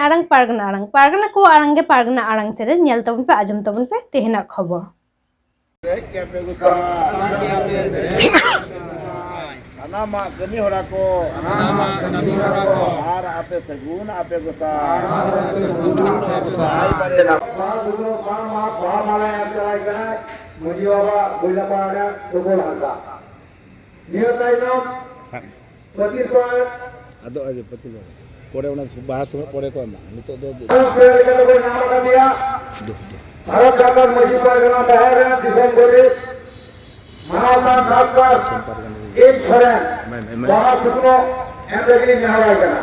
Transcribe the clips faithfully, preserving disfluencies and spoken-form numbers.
ᱟᱲᱟᱝ ᱯᱟᱨᱜᱟᱱᱟ ᱟᱲᱟᱝ, ᱯᱟᱨᱜᱟᱱᱟ ᱠᱚ ᱟᱲᱟᱝ ᱜᱮ ᱯᱟᱨᱜᱟᱱᱟ ᱟᱲᱟᱝ ᱪᱮᱱᱮᱞ, ᱧᱮᱞ ᱛᱟᱵᱚᱱ ᱯᱮ, ᱟᱸᱡᱚᱢ ᱛᱟᱵᱚᱱ ᱯᱮ ᱛᱮᱦᱮᱧᱟᱜ ᱠᱷᱚᱵᱚᱨ᱾ ᱥᱟᱱᱟᱢᱟᱜ ᱠᱟᱹᱢᱤ ᱦᱚᱨᱟ ᱠᱚ, ᱥᱟᱱᱟᱢᱟᱜ ᱠᱟᱹᱢᱤ ᱦᱚᱨᱟ ᱠᱚ ᱟᱨ ᱟᱯᱮ ᱥᱟᱹᱜᱩᱱ ᱟᱯᱮ ᱜᱚᱸᱥᱟᱭ᱾ ᱵᱟᱦᱟ ᱥᱩᱱᱩᱢ, ᱵᱟᱦᱟ ᱢᱟ-, ᱵᱟᱦᱟ ᱢᱟᱞᱟ ᱮᱢ ᱪᱟᱞᱟᱭ ᱠᱟᱱᱟᱭ ᱢᱟᱹᱡᱷᱤ ᱵᱟᱵᱟ ᱵᱚᱭᱞᱟᱯᱟᱲᱟ ᱨᱮᱱ ᱥᱩᱵᱚᱞ ᱦᱟᱸᱥᱫᱟ᱾ ᱱᱤᱭᱟᱹ ᱛᱟᱭᱱᱚᱢ ᱥᱟᱵ ᱢᱮ᱾ ᱯᱟᱹᱛᱤ ᱯᱟᱲ ᱟᱫᱚ ᱟᱡ ᱯᱟᱹᱛᱤ ᱞᱮ ᱯᱚᱨᱮ ᱚᱱᱟ ᱵᱟᱦᱟ ᱥᱚᱢᱚᱭ ᱯᱚᱨᱮ ᱠᱚ ᱮᱢᱟ, ᱱᱤᱛᱚᱜ ᱫᱚ ᱫᱩ, ᱫᱩ᱾ ᱵᱷᱟᱨᱚᱛ ᱡᱟᱠᱟᱛ ᱢᱟᱹᱡᱷᱤ ᱯᱟᱨᱜᱟᱱᱟ ᱵᱚᱦᱚᱜ ᱨᱮᱱ ᱫᱤᱥᱚᱢ ᱜᱚᱰᱮᱛ ᱢᱟᱱᱚᱛᱟᱱ ᱰᱟᱠᱛᱟᱨ ᱮᱢ ᱥᱚᱨᱮᱱ ᱵᱟᱦᱟ ᱥᱩᱛᱨᱚ ᱮᱢ ᱞᱟᱹᱜᱤᱫ ᱤᱧ ᱱᱮᱦᱚᱨᱟᱭ ᱠᱟᱱᱟ᱾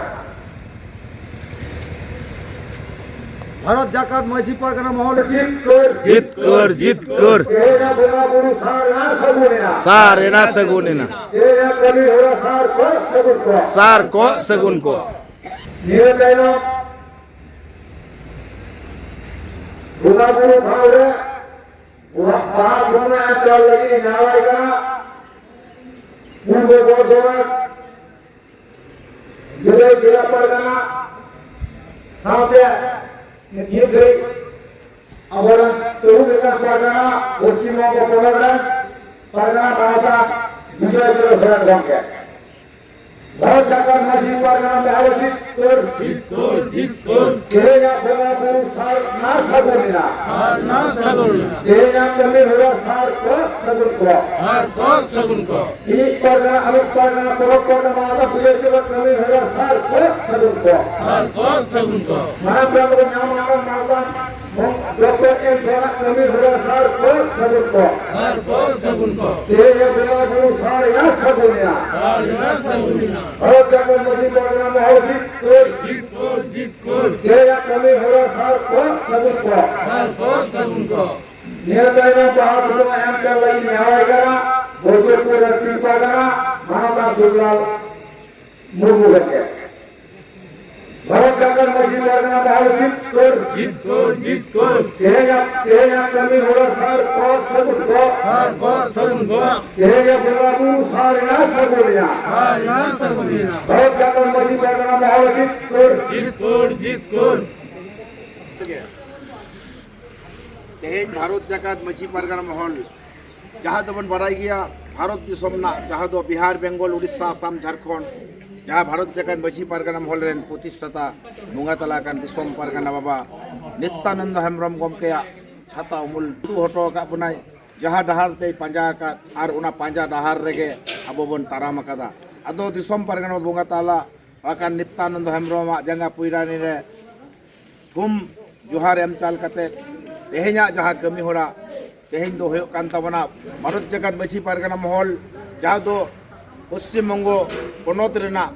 ᱵᱷᱟᱨᱚᱛ ᱡᱟᱠᱟᱛ ᱢᱟᱹᱡᱷᱤ ᱯᱟᱨᱜᱟᱱᱟ ᱢᱚᱦᱚᱞ ᱡᱤᱛᱠᱟᱹᱨ, ᱡᱤᱛᱠᱟᱹᱨ, ᱡᱤᱛᱠᱟᱹᱨ᱾ ᱛᱮᱦᱮᱧᱟᱜ ᱵᱚᱸᱜᱟ ᱵᱩᱨᱩ ᱥᱟᱨ ᱮᱱᱟ ᱥᱟᱹᱜᱩᱱ ᱮᱱᱟ᱾ ᱥᱟᱨ ᱮᱱᱟ ᱥᱟᱹᱜᱩᱱ ᱮᱱᱟ᱾ ᱛᱮᱦᱮᱧᱟᱜ ᱠᱟᱹᱢᱤ ᱦᱚᱨᱟ ᱥᱟᱨ ᱠᱚ ᱥᱟᱹᱜᱩᱱ ᱠᱚ᱾ ᱥᱟᱨ ᱠᱚ ᱥᱟᱹᱜᱩᱱ ᱠᱚ᱾ ᱱᱤᱭᱟᱹ ᱛᱟᱭᱱᱚᱢ ᱵᱚᱸᱜᱟ ᱵᱩᱨᱩ ᱴᱷᱟᱶ ᱨᱮ ᱵᱟᱦᱟ ᱵᱚᱸᱜᱟ ᱮᱢ ᱪᱟᱞ ᱞᱟᱹᱜᱤᱫ ᱱᱮᱦᱚᱨᱟᱭ ᱠᱟᱱᱟ ᱯᱩᱨᱵᱚ ᱵᱚᱨᱫᱷᱚᱢᱟᱱ ᱡᱮᱞᱟ, ᱡᱮᱞᱟ ᱯᱟᱨᱜᱟᱱᱟ ᱥᱟᱶᱛᱮ ᱱᱤᱛ ᱫᱷᱟᱹᱨᱤᱡ ᱟᱵᱚᱨᱮᱱ ᱛᱟᱹᱨᱩᱵ ᱞᱮᱠᱟᱱ ᱯᱟᱨᱜᱟᱱᱟ, ᱯᱚᱥᱪᱤᱢ ᱵᱚᱝᱜᱚ ᱯᱚᱱᱚᱛ ᱨᱮᱱ ᱯᱟᱨᱜᱟᱱᱟ ᱢᱟᱱᱚᱛᱟᱱ ᱵᱤᱡᱚᱭ ᱪᱚᱸᱫᱽᱨᱚ ᱥᱚᱨᱮᱱ ᱜᱚᱢᱠᱮ᱾ ᱵᱷᱟᱨᱚᱛ ᱡᱟᱠᱟᱛ ᱢᱟᱹᱡᱷᱤ ᱯᱟᱨᱜᱟᱱᱟ ᱢᱚᱦᱚᱞ ᱡᱤᱛᱠᱟᱹᱨ, ᱡᱤᱛᱠᱟᱹᱨ, ᱡᱤᱛᱠᱟᱹᱨ᱾ ᱛᱮᱦᱮᱧᱟᱜ ᱵᱚᱸᱜᱟ ᱵᱩᱨᱩ ᱥᱟᱨ ᱱᱟ ᱥᱟᱹᱜᱩᱱ ᱮᱱᱟ᱾ ᱥᱟᱨ ᱱᱟ ᱥᱟᱹᱜᱩᱱ ᱮᱱᱟ᱾ ᱛᱮᱦᱮᱧᱟᱜ ᱠᱟᱹᱢᱤ ᱦᱚᱨᱟ ᱥᱟᱨ ᱠᱚ ᱥᱟᱹᱜᱩᱱ ᱠᱚ᱾ ᱥᱟᱨ ᱠᱚ ᱥᱟᱹᱜᱩᱱ ᱠᱚ᱾ ᱢᱤᱫ ᱯᱟᱨᱜᱟᱱᱟ ᱟᱨ ᱢᱤᱫ ᱯᱟᱨᱜᱟᱱᱟ ᱯᱚᱨᱚᱵᱽ ᱯᱟᱨᱜᱟᱱᱟ ᱢᱟᱱᱚᱛᱟᱱ ᱯᱩᱡᱟᱹ ᱥᱮᱵᱟ ᱠᱟᱹᱢᱤ ᱦᱚᱨᱟ ᱥᱟᱨ ᱠᱚ ᱥᱟᱹᱜᱩᱱ ᱠᱚ᱾ ᱥᱟᱨ ᱠᱚ ᱥᱟᱹᱜᱩᱱ ᱠᱚ᱾ ᱢᱟᱨᱟᱝ ᱯᱮᱲᱟ ᱠᱚ ᱧᱟᱢ ᱟᱠᱟᱱ ᱢᱟᱱᱚᱛᱟᱱ ᱰᱚᱠᱴᱚᱨ ᱮᱢ ᱥᱚᱨᱮᱱᱟᱜ ᱠᱟᱹᱢᱤ ᱦᱚᱨᱟ ᱥᱟᱨ ᱠᱚ ᱥᱟᱹᱜᱩᱱ ᱠᱚ᱾ ᱥᱟᱨ ᱠᱚ ᱥᱟᱹᱜᱩᱱ ᱠᱚ᱾ ᱛᱮᱦᱮᱧ ᱵᱚᱸᱜᱟ ᱵᱩᱨᱩ ᱥᱟᱨ ᱮᱱᱟ ᱥᱟᱹᱜᱩᱱ ᱮᱱᱟ᱾ ᱥᱟᱨ ᱮᱱᱟ ᱥᱟᱹᱜᱩᱱ ᱮᱱᱟ᱾ ᱦᱚᱲ ᱡᱟᱠᱟᱛ ᱢᱟᱹᱡᱷᱤ ᱯᱟᱨᱜᱟᱱᱟ ᱢᱚᱦᱚᱞ ᱡᱤᱛᱠᱟᱹᱨ᱾ ᱡᱤᱛᱠᱟᱹᱨ, ᱡᱤᱛᱠᱟᱹᱨ᱾ ᱛᱮᱦᱮᱧᱟᱜ ᱠᱟᱹᱢᱤ ᱦᱚᱨᱟ ᱥᱟᱨ ᱠᱚ ᱥᱟᱹᱜᱩᱱ ᱠᱚ᱾ ᱥᱟᱨ ᱠᱚ ᱥᱟᱹᱜᱩᱱ ᱠᱚ᱾ ᱱᱤᱭᱟᱹ ᱛᱟᱭᱱᱚᱢ ᱵᱟᱦᱟ ᱥᱩᱛᱨᱚ ᱮᱢ ᱪᱟᱞ ᱞᱟᱹᱜᱤᱫ ᱱᱮᱦᱚᱨᱟᱭ ᱠᱟᱱᱟ ᱵᱳᱡᱳᱯᱩᱨ ᱨᱮ ᱯᱤᱲ ᱯᱟᱨᱜᱟᱱᱟ ᱢᱟᱱᱚᱛᱟᱱ ᱥᱩᱨᱞᱟᱞ ᱢᱩᱨᱢᱩ ᱜᱚᱢᱠᱮ᱾ ᱵᱷᱟᱨᱚᱛ ᱡᱟᱠᱟᱛ ᱢᱟᱹᱡᱷᱤ ᱯᱟᱨᱜᱟᱱᱟ ᱢᱚᱦᱚᱞ ᱡᱤᱛᱠᱚᱨ᱾ ᱡᱤᱛᱠᱚᱨ, ᱡᱤᱛᱠᱚᱨ᱾ ᱛᱮᱦᱮᱧᱟᱜ, ᱛᱮᱦᱮᱧᱟᱜ ᱠᱟᱹᱢᱤ ᱦᱚᱨᱟ ᱥᱟᱨ ᱠᱚ ᱥᱟᱹᱜᱩᱱ ᱠᱚ᱾ ᱥᱟᱨ ᱠᱚ ᱥᱟᱹᱜᱩᱱ ᱠᱚ᱾ ᱛᱮᱦᱮᱧᱟᱜ ᱵᱚᱸᱜᱟ ᱵᱩᱨᱩ ᱥᱟᱨ ᱨᱮᱱᱟᱜ ᱥᱟᱹᱜᱩᱱ ᱨᱮᱱᱟᱜ᱾ ᱥᱟᱨ ᱨᱮᱱᱟᱜ ᱥᱟᱹᱜᱩᱱ ᱨᱮᱱᱟᱜ᱾ ᱵᱷᱟᱨᱚᱛ ᱡᱟᱠᱟᱛ ᱢᱟᱹᱡᱷᱤ ᱯᱟᱨᱜᱟᱱᱟ ᱢᱚᱦᱚᱞ ᱡᱤᱛᱠᱚᱨ᱾ ᱡᱤᱛᱠᱚᱨ, ᱡᱤᱛᱠᱚᱨ᱾ ᱛᱮᱦᱮᱧ ᱵᱷᱟᱨᱚᱛ ᱡᱟᱠᱟᱛ ᱢᱟᱹᱡᱷᱤ ᱯᱟᱨᱜᱟᱱᱟ ᱢᱚᱦᱚᱞ, ᱡᱟᱦᱟᱸ ᱫᱚᱵᱚᱱ ᱵᱟᱲᱟᱭ ᱜᱮᱭᱟ, ᱵᱷᱟᱨᱚᱛ ᱫᱤᱥᱚᱢ ᱨᱮᱱᱟᱜ, ᱡᱟᱦᱟᱸ ᱫᱚ ᱵᱤᱦᱟᱨ, ᱵᱮᱝᱜᱚᱞ, ᱩᱲᱤᱥᱥᱟ, ᱟᱥᱟᱢ, ᱡᱷᱟᱲᱠᱷᱚᱸᱰ, ᱡᱟᱦᱟᱸ ᱵᱷᱟᱨᱚᱛ ᱡᱟᱠᱟᱛ ᱢᱟᱹᱡᱷᱤ ᱯᱟᱨᱜᱟᱱᱟ ᱢᱚᱦᱚᱞ ᱨᱮᱱ ᱯᱨᱚᱛᱤᱥᱴᱷᱟᱛᱟ ᱵᱚᱸᱜᱟ ᱛᱟᱞᱟ ᱟᱠᱟᱱ ᱫᱤᱥᱚᱢ ᱯᱟᱨᱜᱟᱱᱟ ᱵᱟᱵᱟ ᱱᱤᱛᱭᱟᱱᱚᱱᱫᱚ ᱦᱮᱢᱵᱨᱚᱢ ᱜᱚᱢᱠᱮᱭᱟᱜ ᱪᱷᱟᱛᱟ ᱩᱢᱩᱞ ᱩᱫᱩᱜ ᱦᱚᱴᱚ ᱟᱠᱟᱫ ᱵᱚᱱᱟᱭ, ᱡᱟᱦᱟᱸ ᱰᱟᱦᱟᱨ ᱛᱮᱭ ᱯᱟᱸᱡᱟ ᱟᱠᱟᱫ, ᱟᱨ ᱚᱱᱟ ᱯᱟᱸᱡᱟ ᱰᱟᱦᱟᱨ ᱨᱮᱜᱮ ᱟᱵᱚ ᱵᱚᱱ ᱛᱟᱲᱟᱢ ᱟᱠᱟᱫᱟ᱾ ᱟᱫᱚ ᱫᱤᱥᱚᱢ ᱯᱟᱨᱜᱟᱱᱟ ᱵᱚᱸᱜᱟ ᱛᱟᱞᱟ ᱟᱠᱟᱱ ᱱᱤᱛᱭᱟᱱᱚᱱᱫᱚ ᱦᱮᱢᱵᱨᱚᱢᱟᱜ ᱡᱟᱸᱜᱟ ᱯᱩᱭᱨᱟᱱᱤ ᱨᱮ ᱛᱷᱩᱢ ᱡᱚᱦᱟᱨ ᱮᱢ ᱪᱟᱞ ᱠᱟᱛᱮ ᱛᱮᱦᱮᱧᱟᱜ ᱡᱟᱦᱟᱸ ᱠᱟᱹᱢᱤ ᱦᱚᱨᱟ ᱛᱮᱦᱮᱧ ᱫᱚ ᱦᱩᱭᱩᱜ ᱠᱟᱱ ᱛᱟᱵᱚᱱᱟ ᱵᱷᱟᱨᱚᱛ ᱡᱟᱠᱟᱛ ᱢᱟᱹᱡᱷᱤ ᱯᱟᱨᱜᱟᱱᱟ ᱢᱚᱦᱚᱞ, ᱡᱟᱦᱟᱸ ᱫᱚ ᱯᱚᱥᱪᱤᱢ ᱵᱚᱝᱜᱚ ᱯᱚᱱᱚᱛ ᱨᱮᱱᱟᱜ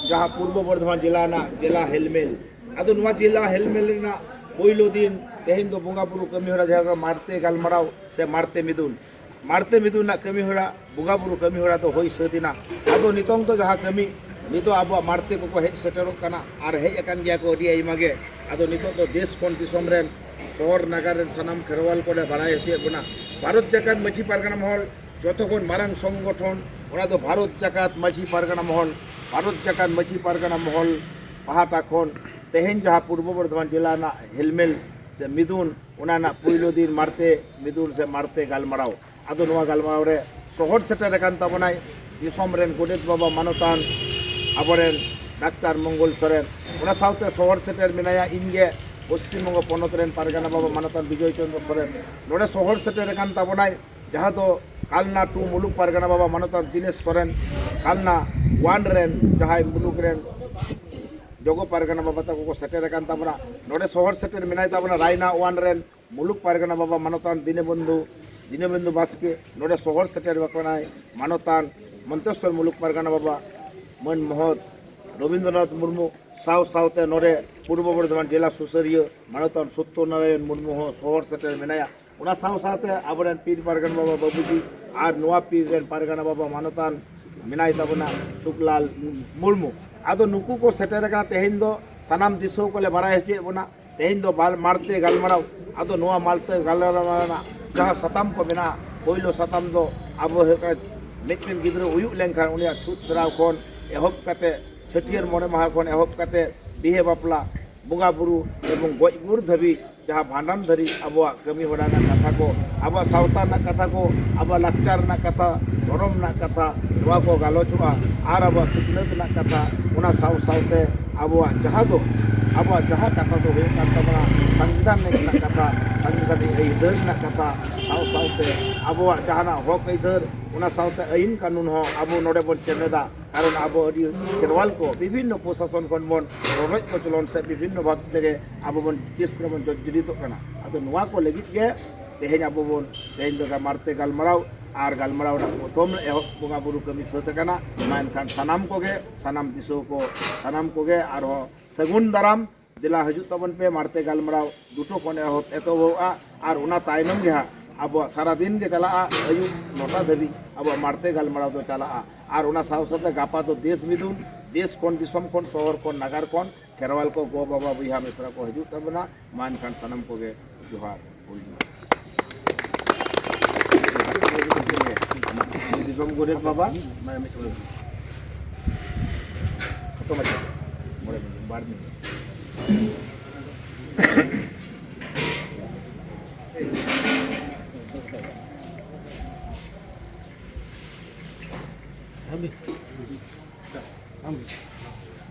ᱡᱟᱦᱟᱸ ᱯᱩᱨᱵᱚ ᱵᱚᱨᱫᱷᱚᱢᱟᱱ ᱡᱮᱞᱟ ᱨᱮᱱᱟᱜ ᱡᱮᱞᱟ ᱦᱮᱞᱢᱮᱞ᱾ ᱟᱫᱚ ᱱᱚᱣᱟ ᱡᱮᱞᱟ ᱦᱮᱞᱢᱮᱞ ᱨᱮᱱᱟᱜ ᱯᱳᱭᱞᱳ ᱫᱤᱱ ᱛᱮᱦᱮᱧ ᱫᱚ ᱵᱚᱸᱜᱟ ᱵᱩᱨᱩ ᱠᱟᱹᱢᱤ ᱦᱚᱨᱟ, ᱡᱟᱦᱟᱸ ᱫᱚ ᱢᱟᱲᱛᱮ ᱜᱟᱞᱢᱟᱨᱟᱣ ᱥᱮ ᱢᱟᱲᱛᱮ ᱢᱤᱫᱩᱱ, ᱢᱟᱲᱛᱮ ᱢᱤᱫᱩᱱ ᱨᱮᱱᱟᱜ ᱠᱟᱹᱢᱤ ᱦᱚᱨᱟ, ᱵᱚᱸᱜᱟ ᱵᱩᱨᱩ ᱠᱟᱹᱢᱤ ᱦᱚᱨᱟ ᱫᱚ ᱦᱩᱭ ᱥᱟᱹᱛ ᱮᱱᱟ᱾ ᱟᱫᱚ ᱱᱤᱛᱚᱝ ᱫᱚ ᱡᱟᱦᱟᱸ ᱠᱟᱹᱢᱤ, ᱱᱤᱛᱚᱜ ᱟᱵᱚᱣᱟᱜ ᱢᱟᱲᱛᱮ ᱠᱚᱠᱚ ᱦᱮᱡ ᱥᱮᱴᱮᱨᱚᱜ ᱠᱟᱱᱟ ᱟᱨ ᱦᱮᱡ ᱟᱠᱟᱱ ᱜᱮᱭᱟ ᱠᱚ ᱟᱹᱰᱤ ᱟᱭᱢᱟ ᱜᱮ᱾ ᱟᱫᱚ ᱱᱤᱛᱚᱜ ᱫᱚ ᱫᱮᱥ ᱠᱷᱚᱱ ᱫᱤᱥᱚᱢ ᱨᱮᱱ ᱥᱚᱦᱚᱨ ᱱᱟᱜᱟᱨ ᱨᱮᱱ ᱥᱟᱱᱟᱢ ᱠᱷᱮᱨᱣᱟᱞ ᱠᱚᱞᱮ ᱵᱟᱲᱟᱭ ᱦᱚᱪᱚᱭᱮᱫ ᱵᱚᱱᱟ, ᱵᱷᱟᱨᱚᱛ ᱡᱟᱠᱟᱛ ᱢᱟᱹᱡᱷᱤ ᱯᱟᱨᱜᱟᱱᱟ ᱢᱚᱦᱚᱞ ᱡᱚᱛᱚ ᱠᱷᱚᱱ ᱢᱟᱨᱟᱝ ᱥᱚᱝᱜᱚᱴᱷᱚᱱ, ᱚᱱᱟ ᱫᱚ ᱵᱷᱟᱨᱚᱛ ᱡᱟᱠᱟᱛ ᱢᱟᱹᱡᱷᱤ ᱯᱟᱨᱜᱟᱱᱟ ᱢᱚᱦᱚᱞ, ᱵᱷᱟᱨᱚᱛ ᱡᱟᱠᱟᱛ ᱢᱟᱹᱡᱷᱤ ᱯᱟᱨᱜᱟᱱᱟ ᱢᱚᱦᱚᱞ ᱯᱟᱦᱴᱟ ᱠᱷᱚᱱ ᱛᱮᱦᱮᱧ ᱡᱟᱦᱟᱸ ᱯᱩᱨᱵᱚ ᱵᱚᱨᱫᱷᱚᱢᱟᱱ ᱡᱮᱞᱟ ᱨᱮᱱᱟᱜ ᱦᱮᱞᱢᱮᱞ ᱥᱮ ᱢᱤᱫᱩᱱ, ᱚᱱᱟ ᱨᱮᱱᱟᱜ ᱯᱩᱭᱞᱩ ᱫᱤᱱ ᱢᱟᱲᱛᱮ ᱢᱤᱫᱩᱱ ᱥᱮ ᱢᱟᱲᱛᱮ ᱜᱟᱞᱢᱟᱨᱟᱣ᱾ ᱟᱫᱚ ᱱᱚᱣᱟ ᱜᱟᱞᱢᱟᱨᱟᱣ ᱨᱮ ᱥᱚᱦᱚᱨ ᱥᱮᱴᱮᱨ ᱟᱠᱟᱱ ᱛᱟᱵᱚᱱᱟᱭ ᱫᱤᱥᱚᱢ ᱨᱮᱱ ᱜᱚᱰᱮᱛ ᱵᱟᱵᱟ ᱢᱟᱱᱚᱛᱟᱱ ᱟᱵᱚᱨᱮᱱ ᱰᱟᱠᱛᱟᱨ ᱢᱚᱝᱜᱚᱞ ᱥᱚᱨᱮᱱ᱾ ᱚᱱᱟ ᱥᱟᱶᱛᱮ ᱥᱚᱦᱚᱨ ᱥᱮᱴᱮᱨ ᱢᱮᱱᱟᱭᱟ ᱤᱧᱜᱮ ᱯᱚᱥᱪᱤᱢ ᱵᱚᱝᱜᱚ ᱯᱚᱱᱚᱛ ᱨᱮᱱ ᱯᱟᱨᱜᱟᱱᱟ ᱵᱟᱵᱟ ᱢᱟᱱᱚᱛᱟᱱ ᱵᱤᱡᱚᱭ ᱪᱚᱱᱫᱨᱚ ᱥᱚᱨᱮᱱ᱾ ᱱᱚᱰᱮ ᱥᱚᱦᱚᱨ ᱥᱮᱴᱮᱨ ᱟᱠᱟᱱ ᱛᱟᱵᱚᱱᱟᱭ ᱡᱟᱦᱟᱸ ᱫᱚ ᱠᱟᱞᱱᱟ ᱴᱩ ᱢᱩᱞᱩᱠ ᱯᱟᱨᱜᱟᱱᱟ ᱵᱟᱵᱟ ᱢᱟᱱᱚᱛᱟᱱ ᱫᱤᱱᱮᱥ ᱥᱚᱨᱮᱱ, ᱠᱟᱞᱱᱟ ᱳᱣᱟᱱ ᱨᱮᱱ ᱡᱟᱦᱟᱸᱭ ᱢᱩᱞᱩᱠ ᱨᱮᱱ ᱡᱚᱜᱚ ᱯᱟᱨᱜᱟᱱᱟ ᱵᱟᱵᱟ ᱛᱟᱠᱚ ᱠᱚ ᱥᱮᱴᱮᱨ ᱟᱠᱟᱱ ᱛᱟᱵᱚᱱᱟ᱾ ᱱᱚᱰᱮ ᱥᱚᱦᱚᱨ ᱥᱮᱴᱮᱨ ᱢᱮᱱᱟᱭ ᱛᱟᱵᱚᱱᱟ ᱨᱟᱭᱱᱟ ᱳᱣᱟᱱ ᱨᱮᱱ ᱢᱩᱞᱩᱠ ᱯᱟᱨᱜᱟᱱᱟ ᱵᱟᱵᱟ ᱢᱟᱱᱚᱛᱟᱱ ᱫᱤᱱᱵᱚᱱᱫᱷᱩ, ᱫᱤᱱᱵᱚᱱᱫᱷᱩ ᱵᱟᱥᱠᱮ᱾ ᱱᱚᱰᱮ ᱥᱚᱦᱚᱨ ᱥᱮᱴᱮᱨ ᱟᱠᱟᱱᱟᱭ ᱢᱟᱱᱚᱛᱟᱱ ᱢᱚᱱᱛᱮᱥᱚᱨ ᱢᱩᱞᱩᱠ ᱯᱟᱨᱜᱟᱱᱟ ᱵᱟᱵᱟ ᱢᱟᱹᱱ ᱢᱚᱦᱚᱛ ᱨᱚᱵᱤᱱᱫᱨᱚᱱᱟᱛᱷ ᱢᱩᱨᱢᱩ, ᱥᱟᱶ ᱥᱟᱶᱛᱮ ᱱᱚᱰᱮ ᱯᱩᱨᱵᱚ ᱵᱚᱨᱫᱷᱚᱢᱟᱱ ᱡᱮᱞᱟ ᱥᱩᱥᱟᱹᱨᱤᱭᱟᱹ ᱢᱟᱱᱚᱛᱟᱱ ᱥᱚᱛᱭᱚᱱᱟᱨᱟᱭᱚᱱ ᱢᱩᱨᱢᱩ ᱦᱚᱸ ᱥᱚᱦᱚᱨ ᱥᱮᱴᱮᱨ ᱢᱮᱱᱟᱭᱟ᱾ ᱚᱱᱟ ᱥᱟᱶ ᱥᱟᱶᱛᱮ ᱟᱵᱚᱨᱮᱱ ᱯᱤᱨ ᱯᱟᱨᱜᱟᱱᱟ ᱵᱟᱵᱟ ᱵᱟᱹᱵᱩᱡᱤ ᱟᱨ ᱱᱚᱣᱟ ᱯᱤᱨ ᱨᱮᱱ ᱯᱟᱨᱜᱟᱱᱟ ᱵᱟᱵᱟ ᱢᱟᱱᱚᱛᱟᱱ ᱢᱮᱱᱟᱭ ᱛᱟᱵᱚᱱᱟ ᱥᱩᱠᱞᱟᱞ ᱢᱩᱨᱢᱩ᱾ ᱟᱫᱚ ᱱᱩᱠᱩ ᱠᱚ ᱥᱮᱴᱮᱨ ᱟᱠᱟᱱᱟ ᱛᱮᱦᱮᱧ ᱫᱚ ᱥᱟᱱᱟᱢ ᱫᱤᱥᱚᱢ ᱠᱚᱞᱮ ᱵᱟᱲᱟᱭ ᱦᱚᱪᱚᱭᱮᱫ ᱵᱚᱱᱟ᱾ ᱛᱮᱦᱮᱧ ᱫᱚ ᱵᱟᱞ-, ᱢᱟᱲᱛᱮ ᱜᱟᱞᱢᱟᱨᱟᱣ᱾ ᱟᱫᱚ ᱱᱚᱣᱟ ᱢᱟᱲᱛᱮ ᱜᱟᱞᱢᱟᱨᱟᱣ ᱨᱮᱱᱟᱜ ᱡᱟᱦᱟᱸ ᱥᱟᱛᱟᱢ ᱠᱚ ᱢᱮᱱᱟᱜᱼᱟ, ᱯᱳᱭᱞᱳ ᱥᱟᱛᱟᱢ ᱫᱚ ᱟᱵᱚ ᱦᱩᱭᱩᱜ ᱠᱟᱱᱟ, ᱢᱤᱫᱴᱮᱱ ᱜᱤᱫᱽᱨᱟᱹ ᱦᱩᱭᱩᱜ ᱞᱮᱱᱠᱷᱟᱱ ᱩᱱᱤᱭᱟᱜ ᱪᱷᱩᱛ ᱯᱷᱮᱨᱟᱣ ᱠᱷᱚᱱ ᱮᱦᱚᱵ ᱠᱟᱛᱮ, ᱪᱷᱟᱹᱴᱭᱟᱹᱨ ᱢᱚᱬᱮ ᱢᱟᱦᱟ ᱠᱷᱚᱱ ᱮᱦᱚᱵ ᱠᱟᱛᱮ, ᱵᱤᱦᱟᱹ ᱵᱟᱯᱞᱟ, ᱵᱚᱸᱜᱟ ᱵᱩᱨᱩ ᱮᱵᱚᱝ ᱜᱚᱡ ᱜᱩᱨ ᱫᱷᱟᱹᱵᱤᱡ ᱡᱟᱦᱟᱸ ᱵᱷᱟᱸᱰᱟᱱ ᱫᱷᱟᱹᱨᱤᱡ ᱟᱵᱚᱣᱟᱜ ᱠᱟᱹᱢᱤ ᱦᱚᱨᱟ ᱨᱮᱱᱟᱜ ᱠᱟᱛᱷᱟ ᱠᱚ, ᱟᱵᱚᱣᱟᱜ ᱥᱟᱶᱛᱟ ᱨᱮᱱᱟᱜ ᱠᱟᱛᱷᱟ ᱠᱚ, ᱟᱵᱚᱣᱟᱜ ᱞᱟᱠᱪᱟᱨ ᱨᱮᱱᱟᱜ ᱠᱟᱛᱷᱟ, ᱫᱷᱚᱨᱚᱢ ᱨᱮᱱᱟᱜ ᱠᱟᱛᱷᱟ, ᱱᱚᱣᱟ ᱠᱚ ᱜᱟᱞᱚᱪᱚᱜᱼᱟ᱾ ᱟᱨ ᱟᱵᱚᱣᱟᱜ ᱥᱤᱠᱷᱱᱟᱹᱛ ᱨᱮᱱᱟᱜ ᱠᱟᱛᱷᱟ, ᱚᱱᱟ ᱥᱟᱶ ᱥᱟᱶᱛᱮ ᱟᱵᱚᱣᱟᱜ ᱡᱟᱦᱟᱸ ᱫᱚ, ᱟᱵᱚᱣᱟᱜ ᱡᱟᱦᱟᱸ ᱠᱟᱛᱷᱟ ᱫᱚ ᱦᱩᱭᱩᱜ ᱠᱟᱱ ᱛᱟᱵᱚᱱᱟ ᱥᱚᱝᱵᱤᱫᱷᱟᱱ ᱨᱮᱱᱟᱜ ᱠᱟᱛᱷᱟ, ᱥᱚᱝᱵᱤᱫᱷᱟᱱ ᱟᱹᱭᱫᱟᱹᱨ ᱨᱮᱱᱟᱜ ᱠᱟᱛᱷᱟ, ᱥᱟᱶ ᱥᱟᱶᱛᱮ ᱟᱵᱚᱣᱟᱜ ᱡᱟᱦᱟᱱᱟᱜ ᱦᱚᱠ ᱟᱹᱭᱫᱟᱹᱨ, ᱚᱱᱟ ᱥᱟᱶᱛᱮ ᱟᱹᱭᱤᱱ ᱠᱟᱹᱱᱩᱱ ᱦᱚᱸ ᱟᱵᱚ ᱱᱚᱰᱮ ᱵᱚᱱ ᱪᱮᱢᱮᱫᱟ᱾ ᱠᱟᱨᱚᱱ ᱟᱵᱚ ᱟᱹᱰᱤ ᱠᱷᱮᱨᱣᱟᱞ ᱠᱚ ᱵᱤᱵᱷᱤᱱᱱᱚ ᱯᱨᱚᱥᱟᱥᱚᱱ ᱠᱷᱚᱱ ᱵᱚᱱ ᱨᱚᱰᱚᱡ ᱠᱚᱪᱞᱚᱱ ᱥᱮ ᱵᱤᱵᱷᱤᱱᱱᱚ ᱵᱷᱟᱵ ᱛᱮᱜᱮ ᱟᱵᱚ ᱵᱚᱱ ᱠᱮᱥ ᱨᱮᱵᱚᱱ ᱡᱚᱨᱡᱚᱨᱤᱛᱚᱜ ᱠᱟᱱᱟ᱾ ᱟᱫᱚ ᱱᱚᱣᱟ ᱠᱚ ᱞᱟᱹᱜᱤᱫ ᱜᱮ ᱛᱮᱦᱮᱧ ᱟᱵᱚ ᱵᱚᱱ, ᱛᱮᱦᱮᱧ ᱫᱚ ᱢᱟᱲᱛᱮ ᱜᱟᱞᱢᱟᱨᱟᱣ ᱟᱨ ᱜᱟᱞᱢᱟᱨᱟᱣ ᱨᱮᱱᱟᱜ ᱯᱨᱚᱛᱷᱚᱢ ᱮᱦᱚᱵ ᱵᱚᱸᱜᱟ ᱵᱩᱨᱩ ᱠᱟᱹᱢᱤ ᱥᱟᱹᱛ ᱟᱠᱟᱱᱟ᱾ ᱢᱟ ᱮᱱᱠᱷᱟᱱ ᱥᱟᱱᱟᱢ ᱠᱚᱜᱮ, ᱥᱟᱱᱟᱢ ᱫᱤᱥᱚᱢ ᱠᱚ, ᱥᱟᱱᱟᱢ ᱠᱚᱜᱮ ᱟᱨᱦᱚᱸ ᱥᱟᱹᱜᱩᱱ ᱫᱟᱨᱟᱢ᱾ ᱫᱮᱞᱟ ᱦᱤᱡᱩᱜ ᱛᱟᱵᱚᱱ ᱯᱮ, ᱢᱟᱲᱛᱮ ᱜᱟᱞᱢᱟᱨᱟᱣ ᱫᱩᱴᱳ ᱠᱷᱚᱱ ᱮᱦᱚᱵ, ᱮᱛᱚᱦᱚᱵᱚᱜᱼᱟ ᱟᱨ ᱚᱱᱟ ᱛᱟᱭᱱᱚᱢ ᱜᱮ ᱦᱟᱸᱜ ᱟᱵᱚᱣᱟᱜ ᱥᱟᱨᱟ ᱫᱤᱱ ᱜᱮ ᱪᱟᱞᱟᱜᱼᱟ᱾ ᱟᱹᱭᱩᱵ ᱱᱚᱴᱟ ᱫᱷᱟᱹᱵᱤᱡ ᱟᱵᱚᱣᱟᱜ ᱢᱟᱲᱛᱮ ᱜᱟᱞᱢᱟᱨᱟᱣ ᱫᱚ ᱪᱟᱞᱟᱜᱼᱟ᱾ ᱟᱨ ᱚᱱᱟ ᱥᱟᱶ ᱥᱟᱶᱛᱮ ᱜᱟᱯᱟ ᱫᱚ ᱫᱮᱥ ᱢᱤᱫᱩᱱ, ᱫᱮᱥ ᱠᱷᱚᱱ, ᱫᱤᱥᱚᱢ ᱠᱷᱚᱱ, ᱥᱚᱦᱚᱨ ᱠᱷᱚᱱ, ᱱᱟᱜᱟᱨ ᱠᱷᱚᱱ ᱠᱷᱮᱨᱣᱟᱞ ᱠᱚ, ᱜᱚ ᱵᱟᱵᱟ, ᱵᱚᱭᱦᱟ ᱢᱤᱥᱨᱟ ᱠᱚ ᱦᱤᱡᱩᱜ ᱛᱟᱵᱚᱱᱟ᱾ ᱢᱟ ᱮᱱᱠᱷᱟᱱ ᱥᱟᱱᱟᱢ ᱠᱚᱜᱮ ᱡᱚᱦᱟᱨ᱾ ᱦᱩᱭ ᱮᱱᱟ᱾ ᱫᱤᱥᱚᱢ ᱜᱚᱰᱮᱛ ᱵᱟᱵᱟ, ᱢᱟᱱᱮ ᱢᱤᱫ ᱠᱷᱟᱴᱚ ᱢᱟᱪᱷᱟ, ᱢᱚᱬᱮ ᱢᱤᱱᱤᱴ, ᱵᱟᱨ ᱢᱤᱱᱤᱴ᱾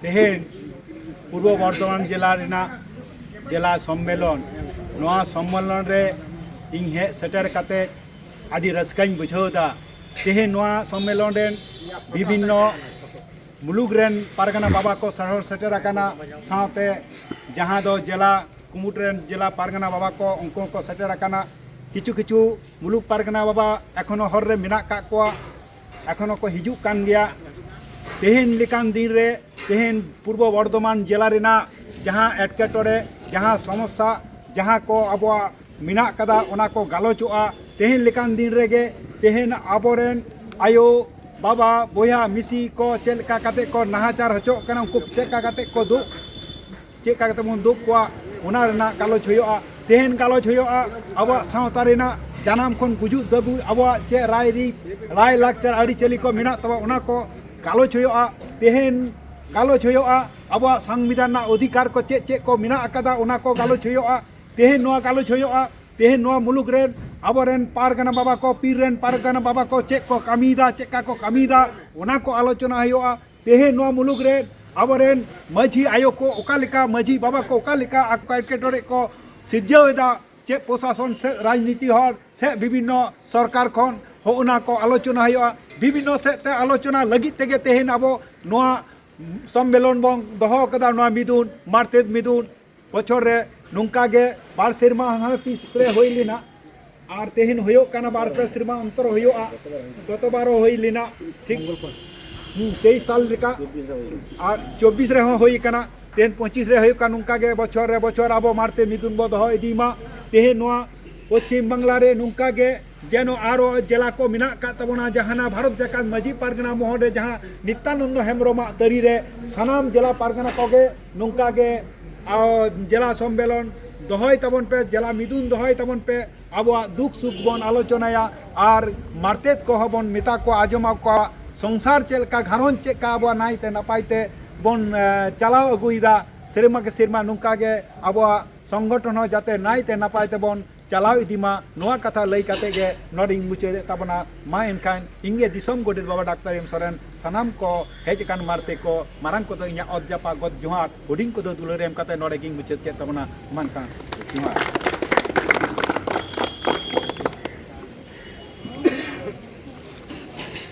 ᱛᱮᱦᱮᱧ ᱯᱩᱨᱵᱚ ᱵᱚᱨᱫᱷᱚᱢᱟᱱ ᱡᱮᱞᱟ ᱨᱮᱱᱟᱜ ᱡᱮᱞᱟ ᱥᱚᱢᱢᱮᱞᱚᱱ, ᱱᱚᱣᱟ ᱥᱚᱢᱢᱮᱞᱚᱱ ᱨᱮ ᱤᱧ ᱦᱮᱡ ᱥᱮᱴᱮᱨ ᱠᱟᱛᱮ ᱟᱹᱰᱤ ᱨᱟᱹᱥᱠᱟᱹᱧ ᱵᱩᱡᱷᱟᱹᱣ ᱮᱫᱟ᱾ ᱛᱮᱦᱮᱧ ᱱᱚᱣᱟ ᱥᱚᱢᱢᱮᱞᱚᱱ ᱨᱮᱱ ᱵᱤᱵᱷᱤᱱᱱᱚ ᱢᱩᱞᱩᱠ ᱨᱮᱱ ᱯᱟᱨᱜᱟᱱᱟ ᱵᱟᱵᱟ ᱠᱚ ᱥᱚᱦᱚᱨ ᱥᱮᱴᱮᱨ ᱟᱠᱟᱱᱟ, ᱥᱟᱶᱛᱮ ᱡᱟᱦᱟᱸ ᱫᱚ ᱡᱮᱞᱟ ᱠᱩᱢᱩᱴ ᱨᱮᱱ ᱡᱮᱞᱟ ᱯᱟᱨᱜᱟᱱᱟ ᱵᱟᱵᱟ ᱠᱚ, ᱩᱱᱠᱩ ᱦᱚᱸᱠᱚ ᱥᱮᱴᱮᱨ ᱟᱠᱟᱱᱟ᱾ ᱠᱤᱪᱷᱩ ᱠᱤᱪᱷᱩ ᱢᱩᱞᱩᱠ ᱯᱟᱨᱜᱟᱱᱟ ᱵᱟᱵᱟ ᱮᱠᱷᱚᱱᱳ ᱦᱚᱨ ᱨᱮ ᱢᱮᱱᱟᱜ ᱠᱟᱜ ᱠᱚᱣᱟ, ᱮᱠᱷᱚᱱᱳ ᱠᱚ ᱦᱤᱡᱩᱜ ᱠᱟᱱ ᱜᱮᱭᱟ᱾ ᱛᱮᱦᱮᱧ ᱞᱮᱠᱟᱱ ᱫᱤᱱ ᱨᱮ, ᱛᱮᱦᱮᱧ ᱯᱩᱨᱵᱚ ᱵᱚᱨᱫᱷᱚᱢᱟᱱ ᱡᱮᱞᱟ ᱨᱮᱱᱟᱜ ᱡᱟᱦᱟᱸ ᱮᱴᱠᱮᱴᱚᱬᱮ, ᱡᱟᱦᱟᱸ ᱥᱚᱢᱚᱥᱥᱟ, ᱡᱟᱦᱟᱸ ᱠᱚ ᱟᱵᱚᱣᱟᱜ ᱢᱮᱱᱟᱜ ᱠᱟᱫᱟ, ᱚᱱᱟ ᱠᱚ ᱜᱟᱞᱚᱪᱚᱜᱼᱟ᱾ ᱛᱮᱦᱮᱧ ᱞᱮᱠᱟᱱ ᱫᱤᱱ ᱨᱮᱜᱮ ᱛᱮᱦᱮᱧ ᱟᱵᱚᱨᱮᱱ ᱟᱭᱳ, ᱵᱟᱵᱟ, ᱵᱚᱭᱦᱟ, ᱢᱤᱥᱤ ᱠᱚ ᱪᱮᱫ ᱞᱮᱠᱟ ᱠᱟᱛᱮ ᱠᱚ ᱱᱟᱦᱟᱪᱟᱨ ᱦᱚᱪᱚᱜ ᱠᱟᱱᱟ, ᱩᱱᱠᱩ ᱪᱮᱫ ᱞᱮᱠᱟ ᱠᱟᱛᱮ ᱠᱚ ᱫᱩᱜ ᱪᱮᱫ ᱞᱮᱠᱟ ᱠᱟᱛᱮ ᱵᱚᱱ ᱫᱩᱜ ᱠᱚᱣᱟ, ᱚᱱᱟ ᱨᱮᱱᱟᱜ ᱜᱟᱞᱚᱪ ᱦᱩᱭᱩᱜᱼᱟ᱾ ᱛᱮᱦᱮᱧ ᱜᱟᱞᱚᱪ ᱦᱩᱭᱩᱜᱼᱟ ᱟᱵᱚᱣᱟᱜ ᱥᱟᱶᱛᱟ ᱨᱮᱱᱟᱜ ᱡᱟᱱᱟᱢ ᱠᱷᱚᱱ ᱜᱩᱡᱩᱜ ᱫᱷᱟᱹᱵᱤᱡ ᱟᱵᱚᱣᱟᱜ ᱪᱮᱫ ᱨᱟᱭ ᱨᱤᱛ, ᱞᱟᱭ ᱞᱟᱠᱪᱟᱨ, ᱟᱹᱨᱤᱪᱟᱹᱞᱤ ᱠᱚ ᱢᱮᱱᱟᱜ ᱛᱟᱵᱚᱱᱟ, ᱚᱱᱟ ᱠᱚ ᱜᱟᱞᱚᱪ ᱦᱩᱭᱩᱜᱼᱟ᱾ ᱛᱮᱦᱮᱧ ᱜᱟᱞᱚᱪ ᱦᱩᱭᱩᱜᱼᱟ ᱟᱵᱚᱣᱟᱜ ᱥᱚᱝᱵᱤᱫᱷᱟᱱ ᱨᱮᱱᱟᱜ ᱚᱫᱷᱤᱠᱟᱨ ᱠᱚ ᱪᱮᱫ ᱪᱮᱫ ᱠᱚ ᱢᱮᱱᱟᱜ ᱟᱠᱟᱫᱟ, ᱚᱱᱟ ᱠᱚ ᱜᱟᱞᱚᱪ ᱦᱩᱭᱩᱜᱼᱟ᱾ ᱛᱮᱦᱮᱧ ᱱᱚᱣᱟ ᱜᱟᱞᱚᱪ ᱦᱩᱭᱩᱜᱼᱟ, ᱛᱮᱦᱮᱧ ᱱᱚᱣᱟ ᱢᱩᱞᱩᱠ ᱨᱮᱱ ᱟᱵᱚᱨᱮᱱ ᱯᱟᱨᱜᱟᱱᱟ ᱵᱟᱵᱟ ᱠᱚ, ᱯᱤᱲ ᱨᱮᱱ ᱯᱟᱨᱜᱟᱱᱟ ᱵᱟᱵᱟ ᱠᱚ ᱪᱮᱫ ᱠᱚ ᱠᱟᱹᱢᱤᱭᱮᱫᱟ, ᱪᱮᱫ ᱠᱟ ᱠᱚ ᱠᱟᱹᱢᱤᱭᱮᱫᱟ, ᱚᱱᱟ ᱠᱚ ᱟᱞᱳᱪᱚᱱᱟ ᱦᱩᱭᱩᱜᱼᱟ᱾ ᱛᱮᱦᱮᱧ ᱱᱚᱣᱟ ᱢᱩᱞᱩᱠ ᱨᱮ ᱟᱵᱚᱨᱮᱱ ᱢᱟᱹᱡᱷᱤ ᱟᱭᱳ ᱠᱚ ᱚᱠᱟ ᱞᱮᱠᱟ, ᱢᱟᱹᱡᱷᱤ ᱵᱟᱵᱟ ᱠᱚ ᱚᱠᱟ ᱞᱮᱠᱟ ᱟᱠᱚ ᱮᱴᱠᱮᱴᱚᱬᱮ ᱠᱚ ᱥᱤᱨᱡᱟᱹᱣ ᱮᱫᱟ, ᱪᱮᱫ ᱯᱨᱚᱥᱟᱥᱚᱱ ᱥᱮ ᱨᱟᱡᱽᱱᱤᱛᱤ ᱦᱚᱲ ᱥᱮ ᱵᱤᱵᱷᱤᱱᱱᱚ ᱥᱚᱨᱠᱟᱨ ᱠᱷᱚᱱ, ᱦᱚᱸ ᱚᱱᱟ ᱠᱚ ᱟᱞᱳᱪᱚᱱᱟ ᱦᱩᱭᱩᱜᱼᱟ᱾ ᱵᱤᱵᱷᱤᱱᱱᱚ ᱥᱮᱫ ᱛᱮ ᱟᱞᱳᱪᱚᱱᱟ ᱞᱟᱹᱜᱤᱫ ᱛᱮᱜᱮ ᱛᱮᱦᱮᱧ ᱟᱵᱚ ᱱᱚᱣᱟ ᱥᱚᱢᱢᱮᱞᱚᱱ ᱵᱚᱱ ᱫᱚᱦᱚ ᱠᱟᱫᱟ, ᱱᱚᱣᱟ ᱢᱤᱫᱩᱱ, ᱢᱟᱨᱛᱮᱫ ᱢᱤᱫᱩᱱ᱾ ᱵᱚᱪᱷᱚᱨ ᱨᱮ ᱱᱚᱝᱠᱟ ᱜᱮ ᱵᱟᱨ ᱥᱮᱨᱢᱟ ᱦᱟᱱᱟ ᱛᱤᱥ ᱨᱮ ᱦᱩᱭ ᱞᱮᱱᱟ, ᱟᱨ ᱛᱮᱦᱮᱧ ᱦᱩᱭᱩᱜ ᱠᱟᱱᱟ, ᱵᱟᱨ ᱯᱮ ᱥᱮᱨᱢᱟ ᱚᱱᱛᱚᱨ ᱦᱩᱭᱩᱜᱼᱟ᱾ ᱜᱚᱛᱚ ᱵᱟᱨ ᱦᱚᱸ ᱦᱩᱭ ᱞᱮᱱᱟ, ᱴᱷᱤᱠ, ᱦᱩᱸ, ᱛᱮᱭᱤᱥ ᱥᱟᱞ ᱞᱮᱠᱟ, ᱟᱨ ᱪᱚᱵᱵᱤᱥ ᱨᱮᱦᱚᱸ ᱦᱩᱭ ᱠᱟᱱᱟ, ᱛᱮᱦᱮᱧ ᱯᱚᱸᱪᱤᱥ ᱨᱮ ᱦᱩᱭᱩᱜ ᱠᱟᱱᱟ᱾ ᱱᱚᱝᱠᱟ ᱜᱮ ᱵᱚᱪᱷᱚᱨ ᱨᱮ ᱵᱚᱪᱷᱚᱨ ᱟᱵᱚ ᱢᱟᱨᱛᱮ ᱢᱤᱫᱩᱱ ᱵᱚ ᱫᱚᱦᱚ ᱤᱫᱤ ᱢᱟ᱾ ᱛᱮᱦᱮᱧ ᱱᱚᱣᱟ ᱯᱚᱪᱷᱤᱢ ᱵᱟᱝᱞᱟ ᱨᱮ ᱱᱚᱝᱠᱟ ᱜᱮ ᱡᱮᱱᱚ ᱟᱨᱚ ᱡᱮᱞᱟ ᱠᱚ ᱢᱮᱱᱟᱜ ᱟᱠᱟᱫ ᱛᱟᱵᱚᱱᱟ, ᱡᱟᱦᱟᱱᱟᱜ ᱵᱷᱟᱨᱚᱛ ᱡᱟᱠᱟᱛ ᱢᱟᱹᱡᱷᱤ ᱯᱟᱨᱜᱟᱱᱟ ᱢᱚᱦᱚᱞ ᱨᱮ ᱡᱟᱦᱟᱸ ᱱᱤᱛᱭᱟᱱᱚᱱᱫᱚ ᱦᱮᱢᱵᱨᱚᱢᱟᱜ ᱛᱟᱹᱨᱤ ᱨᱮ ᱥᱟᱱᱟᱢ ᱡᱮᱞᱟ ᱯᱟᱨᱜᱟᱱᱟ ᱠᱚᱜᱮ ᱱᱚᱝᱠᱟ ᱜᱮ, ᱟ, ᱡᱮᱞᱟ ᱥᱚᱢᱢᱮᱞᱚᱱ ᱫᱚᱦᱚᱭ ᱛᱟᱵᱚᱱ ᱯᱮ, ᱡᱮᱞᱟ ᱢᱤᱫᱩᱱ ᱫᱚᱦᱚᱭ ᱛᱟᱵᱚᱱ ᱯᱮ᱾ ᱟᱵᱚᱣᱟᱜ ᱫᱩᱠ ᱥᱩᱠ ᱵᱚᱱ ᱟᱞᱳᱪᱚᱱᱟᱭᱟ ᱟᱨ ᱢᱟᱨᱛᱮᱫ ᱠᱚᱦᱚᱸ ᱵᱚᱱ ᱢᱮᱛᱟ ᱠᱚᱣᱟ, ᱟᱸᱡᱚᱢ ᱟᱠᱚᱣᱟ, ᱥᱚᱝᱥᱟᱨ ᱪᱮᱫ ᱞᱮᱠᱟ, ᱜᱷᱟᱨᱚᱸᱡᱽ ᱪᱮᱫ ᱞᱮᱠᱟ ᱟᱵᱚᱣᱟᱜ ᱱᱟᱭᱛᱮ ᱱᱟᱯᱟᱭ ᱛᱮ ᱵᱚᱱ, ᱮ, ᱪᱟᱞᱟᱣ ᱟᱹᱜᱩᱭᱮᱫᱟ᱾ ᱥᱮᱨᱢᱟ ᱠᱮ ᱥᱮᱨᱢᱟ ᱱᱚᱝᱠᱟ ᱜᱮ ᱟᱵᱚᱣᱟᱜ ᱥᱚᱝᱜᱚᱴᱷᱚᱱ ᱦᱚᱸ ᱡᱟᱛᱮ ᱱᱟᱭᱛᱮ ᱱᱟᱯᱟᱭ ᱛᱮᱵᱚᱱ ᱪᱟᱞᱟᱣ ᱤᱫᱤ ᱢᱟ, ᱱᱚᱣᱟ ᱠᱟᱛᱷᱟ ᱞᱟᱹᱭ ᱠᱟᱛᱮ ᱜᱮ ᱱᱚᱰᱮᱧ ᱢᱩᱪᱟᱹᱫᱮᱫ ᱛᱟᱵᱚᱱᱟ᱾ ᱢᱟ ᱮᱱᱠᱷᱟᱱ ᱤᱧ ᱜᱮ ᱫᱤᱥᱚᱢ ᱜᱚᱰᱮᱛ ᱵᱟᱵᱟ ᱰᱟᱠᱛᱟᱨ ᱮᱢ ᱥᱚᱨᱮᱱ, ᱥᱟᱱᱟᱢ ᱠᱚ ᱦᱮᱡ ᱟᱠᱟᱱ ᱢᱟᱨᱛᱮ ᱠᱚ, ᱢᱟᱨᱟᱝ ᱠᱚᱫᱚ ᱤᱧᱟᱹᱜ ᱚᱛ ᱡᱟᱯᱟᱜ ᱜᱚᱫ ᱡᱚᱦᱟᱨ, ᱦᱩᱰᱤᱧ ᱠᱚᱫᱚ ᱫᱩᱞᱟᱹᱲ ᱮᱢ ᱠᱟᱛᱮ ᱱᱚᱰᱮ ᱜᱤᱧ ᱢᱩᱪᱟᱹᱫ ᱠᱮᱫ ᱛᱟᱵᱚᱱᱟ᱾ ᱢᱟ ᱮᱱᱠᱷᱟᱱ ᱡᱚᱦᱟᱨ᱾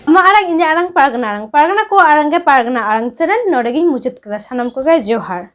ᱟᱢᱟᱜ ᱟᱲᱟᱝ, ᱤᱧᱟᱹᱜ ᱟᱲᱟᱝ, ᱯᱟᱨᱜᱟᱱᱟ ᱟᱲᱟᱝ, ᱯᱟᱨᱜᱟᱱᱟ ᱠᱚ ᱟᱲᱟᱝ ᱜᱮ ᱯᱟᱨᱜᱟᱱᱟ ᱟᱲᱟᱝ ᱪᱮᱱᱮᱞ᱾ ᱱᱚᱰᱮ ᱜᱤᱧ ᱢᱩᱪᱟᱹᱫ ᱠᱮᱫᱟ᱾ ᱥᱟᱱᱟᱢ ᱠᱚᱜᱮ ᱡᱚᱦᱟᱨ᱾